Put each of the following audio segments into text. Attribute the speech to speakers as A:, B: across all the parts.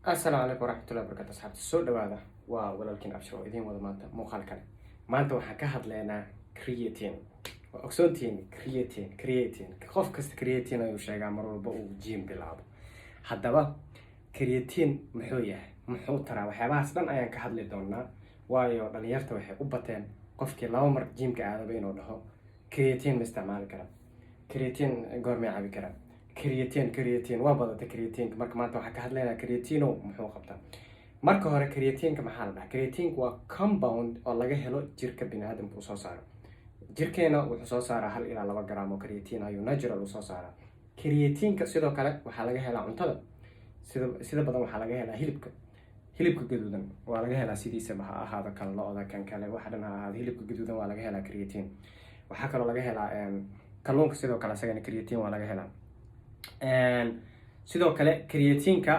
A: Asalaamu calaykum waraxmatullahi wabarakatu. Asxaabta, soo dhawaada. Waa walaalkiin Abshir oo idiin wada maanta muuqaal kale. Maanta waxaan ka hadlaynaa creatine. Waa ogsoontihiin creatine. Creatine, qof kasta creatine ayuu sheegaa mar walba uu gym bilaabo. Haddaba creatine muxuu yahay? Muxuu taraa? Waxyaabahaas dhan ayaan ka hadli doonaa, waayo dhalinyarta waxay u bateen qofkii laba mar gymka aadaba inuu dhaho: "Creatine ma isticmaali karaa? Creatine goormay cabi karaa?" Creatine, creatine waa badatay creatineka. Marka maanta waxaan ka hadlaynaa creatine muxuu qabtaa. Marka hore, creatineka maxaa la dhahaa? Creatineka waa compound oo laga helo jirka bini aadamka uu soo saaro. Jirkeena wuxuu soo saaraa 1 ilaa 2 gram oo creatine ayuu natural uu soo saaraa. Creatineka sidoo kale waxaa laga helaa cuntada. Sida badan waxaa laga helaa hilibka. Hilibka gaduudan waa laga helaa. Sidiisaba ha ahaado kan lo'da, kan kale, waxa dhan ha ahaado, hilibka gaduudan waa laga helaa creatine. Waxaa kaloo laga helaa kalluunka. Sidoo kale isagana creatine waa laga helaa. Sidoo kale creatineka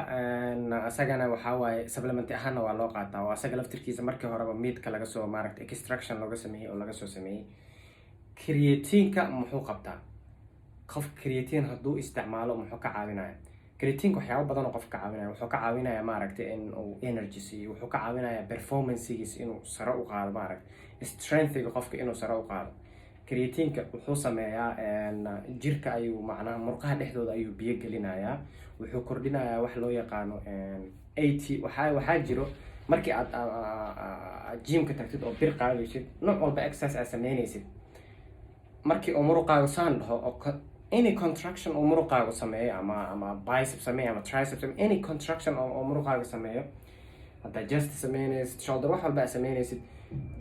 A: isagana waxaa waaye supplement ahaanna waa loo qaataa, oo asaga laftirkiisa markii horeba meatka laga soo, maaragta, extraction looga sameeyey oo laga soo sameeyey. Creatineka muxuu qabtaa? Qof creatine hadduu isticmaalo muxuu ka caawinaya? Creatineka waxyaabo badan oo qofka ka caawinaya. Wuxuu ka caawinaya, maaragta, in uu energy siiyo. Wuxuu ka caawinaya performancegiisa inuu sare u qaado, maaragta, strengthiga qofka inuu sare u qaado. Creatineka wuxuu sameeyaa jirka ayuu, macnaha, murqaha dhexdooda ayuu biyo gelinayaa. Wuxuu kordhinayaa wax loo yaqaano at waxaa jiro markii aad gymka tagtid oo bir qaadaysid, nooc walba exercise aad sameynaysid, markii uu muruqaagu saan dhaho oo any contraction uu muruqaagu sameeyo, ama bicep sameeyo ama tricep sameeyo, any contraction oo muruqaagu sameeyo, haddaa chest sameynaysid, shoulder, wax walba aad sameynaysid,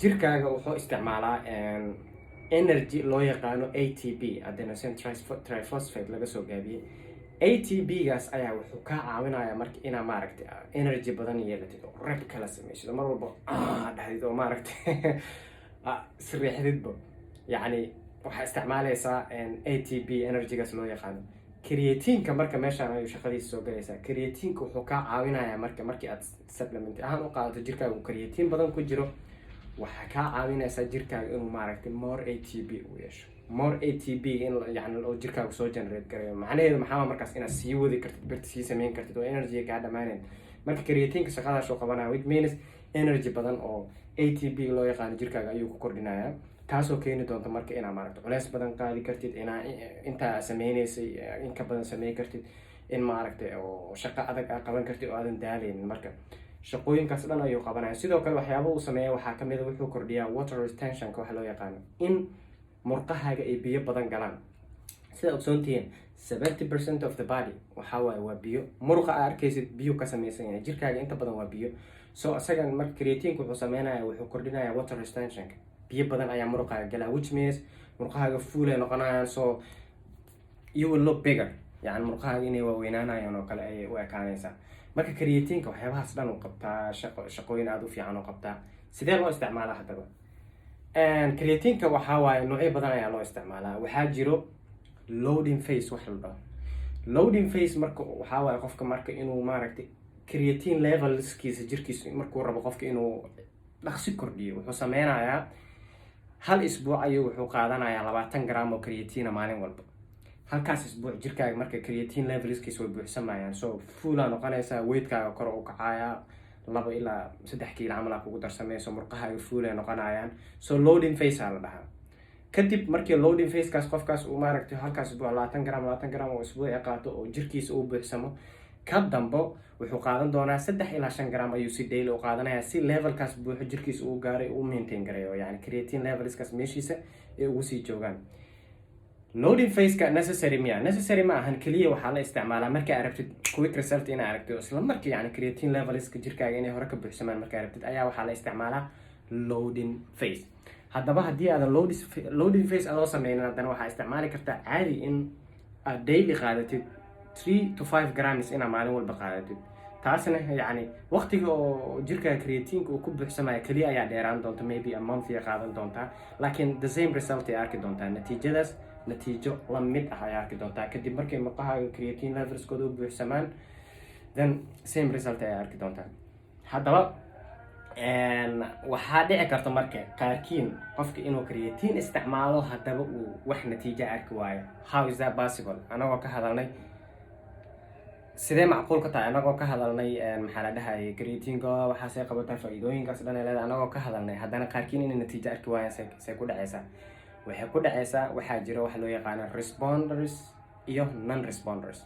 A: jirkaaga wuxuu isticmaalaa energy loo yaqaano ATP, adenosine triphosphate laga soo gaabiyey. ATP gaas ayaa wuxuu kaa caawinayaa marka inaa, maaragtay, energy badan yeelatid oo rep kala samaysid oo mar walba dhahdid oo, maaragtay, isriixdidba. Yacni waxaa isticmaalaysaa ATP energygaas loo yaqaano. Creatineka marka meeshaan ayuu shaqadiisa soo galaysaa. Creatineka wuxuu kaa caawinayaa marka, markii aad supplement ahaan u qaadato, jirkaaga uu creatine badan ku jiro, waxaa kaa caawinaysaa jirkaaga inuu, maaragtay, more ATP uu yeesho, more ATP in yani oo jirkaaga soo generate garayo. Macnaheedu maxaa? Markaas inaad sii wadi kartid birta, sii sameyn kartid oo energy kaa dhamaaneyn. Marka creatineka shaqadaas uu qabanaya, which means energy badan oo ATP loo yaqaano jirkaaga ayuu ku kordhinayaa, taasoo keeni doonta marka inaa, maaragta, culeys badan qaadi kartid, inaa intaa sameyneysay in ka badan sameyn kartid, in, maaragtay, oo shaqo adag aa qaban kartid oo aadan daaleynin. Marka shaqooyinkaas dhan ayuu qabanaya. Sidoo kale waxyaaba uu sameeya waxaa kamid a wuxuu kordhiyaa water retentionka, waxa loo yaqaano in murqahaaga ay biyo badan galaan. Sida ogsoontihiin, 70% of the body waxaa waaye waa biyo. Muruqa aa arkaysid biyo ka samaysan yahay. Jirkaaga inta badan waa biyo. So isagan marka creatineka wuxuu sameynaya, wuxuu kordhinaya water retentionka. Biyo badan ayaa muruqaaga galaa, which means murqahaaga full ay noqonayaan. So you will look bigger, yani murqahaaga inay waaweynaanayaan oo kale ayay u ekaanaysaa. Marka creatineka waxyaabahaas dhan uu qabtaa, shaqooyin aada u fiican oo qabtaa. Sidee loo isticmaalaa haddaba? Creatineka waxaa waaye noocyo badan ayaa loo isticmaalaa. Waxaa jiro loading phase wax la dhaho. Loading phase marka waxaa waaye qofka marka inuu, maaragtay, creatine levelskiisa jirkiisa markuu rabo qofka inuu dhaqsi kordhiyo, wuxuu sameynayaa hal isbuuc ayuu wuxuu qaadanayaa 20 gram oo creatina maalin walba. Halkaas isbuuc jirkaaga marka creatine levelskiisa way buuxsamayaan, so full aa noqonaysaa, weightkaaga kor u kacayaa, 2 ilaa 3 kiilo camal aa kugu darsameyso, murqahaaga full ay noqonayaan. So loading phase aa la dhahaa. Kadib markii loading phasekaas qofkaas uu, maaragtay, halkaas isbuuc 20 gram, 20 gram oo isbuuci qaato oo jirkiisa uu buuxsamo, ka dambo wuxuu qaadan doonaa 3 ilaa 5 gram ayuu si daily u qaadanaya, si levelkaas buuxo jirkiisa uu gaaray uu maintain gareeyo, yani creatine levelskaas meeshiisa ay ugu sii joogaan. Loading phaseka necessary miya? Necessary ma ahan. Keliya waxaa la isticmaalaa markaa aragtid quick result inaa aragtid oo isla markii, yani, creatine levelska jirkaaga inay hore ka buuxsamaan markaa aragtid ayaa waxaa la isticmaalaa loading phase. Haddaba haddii aadan loading phase adoo sameynin, haddana waxaa isticmaali kartaa caadi in aad daily qaadatid 3 to 5 grams, inaa maalin walba qaadatid. Taasna, yacni, waqtiga oo jirka creatineka uu ku buuxsamaya keliya ayaa dheeraan doonta, maybe a month ay qaadan doontaa, laakiin the same result ay arki doontaa. Natiijadaas natiijo la mid ah ay arki doontaa. Kadib markay murqahaaga creatine levelskooda u buuxsamaan, then same result ay arki doontaa. Haddaba waxaa dhici karta marka qaarkiin qofka inuu creatine isticmaalo, haddaba uu wax natiijo arki waayo. How is that possible? Anagoo ka hadalnay Sidee macquul ka tahay, anagoo ka hadalnay, maxaa la dhahayay, creatineka waxaasay qabataa, faa'iidooyinkaas dhan ay leedahay, anagoo ka hadalnay, haddana qaarkiin inay natiijo arki waayaan? See ku dhacaysaa? Waxay ku dhacaysaa, waxaa jira waxa loo yaqaano responders iyo non responders.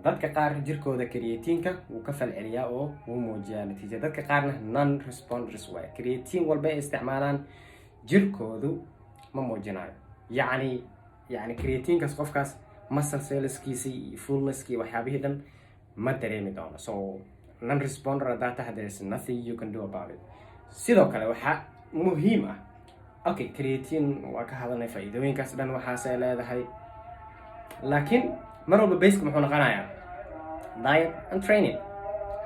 A: Dadka qaar jirkooda creatineka wuu ka falceliyaa oo wuu muujiyaa natiija, dadka qaarna non responders waaye. Creatine walba ay isticmaalaan jirkoodu ma muujinayo. Yacni creatinekaas qofkaas muscle cellskiisii iyo fullnesskii, waxyaabihii dhan ma dareemi doono. So non responder haddaa tahay, there is nothing you can do about it. Sidoo kale waxaa muhiim ah, okay, creatine waa ka hadalnay, faa'iidooyinkaas dhan waxaasay leedahay, laakiin mar walba baseka muxuu noqonayaa? Diet and training.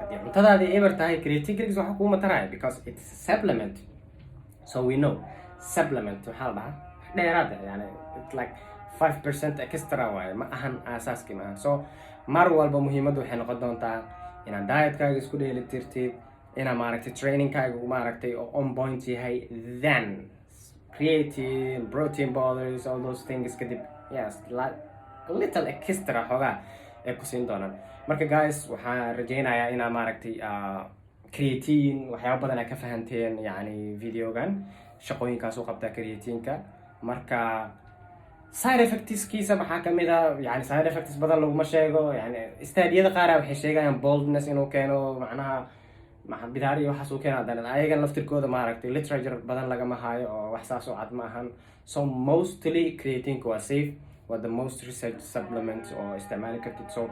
A: Haddii cuntadaadii eber tahay, creatine keligiis waxa kuuma taraya, because it's a supplement. So we know supplement waxaa la dhahaa dheeraad ah, yani it's like 5% extra waaye, ma ahan aasaaskii, ma ahan. So mar walba muhiimaddu waxay noqon doontaa inaad dietkaaga isku dheeli tirtid, inaad maaragtay trainingkaaga maaragtay oo on point yahay, then creatine, protein powders, all those things kadib, yes, like a little extra xoogaa ay ku siin doonaan. Marka guys, waxaan rajaynayaa inaa maaragtay creatine waxyaaba badan aa ka fahanteen, yani videogan shaqooyinkaas u qabtaa creatineka. Marka side effectskiisa maxaa kamid a? Yani side effects badan laguma sheego. Yani studyyada qaara waxay sheegayaan baldness inuu keeno, macnaha bidaar iyo waxaas uu keeno. Haddana ayagan laftirkooda maaragtay literature badan lagama hayo oo wax saas oo cad ma ahan. So mostly creatineka waa safe, waa the most research supplement oo isticmaali kartid. So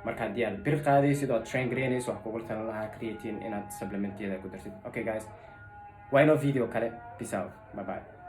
A: marka haddii aad bir qaadaysid oo aad train gareynayso, wax kugula talan lahaa creatine inaad supplementyada ku dartid. Okay guys, waa inoo video kale. Peace out, bye bye.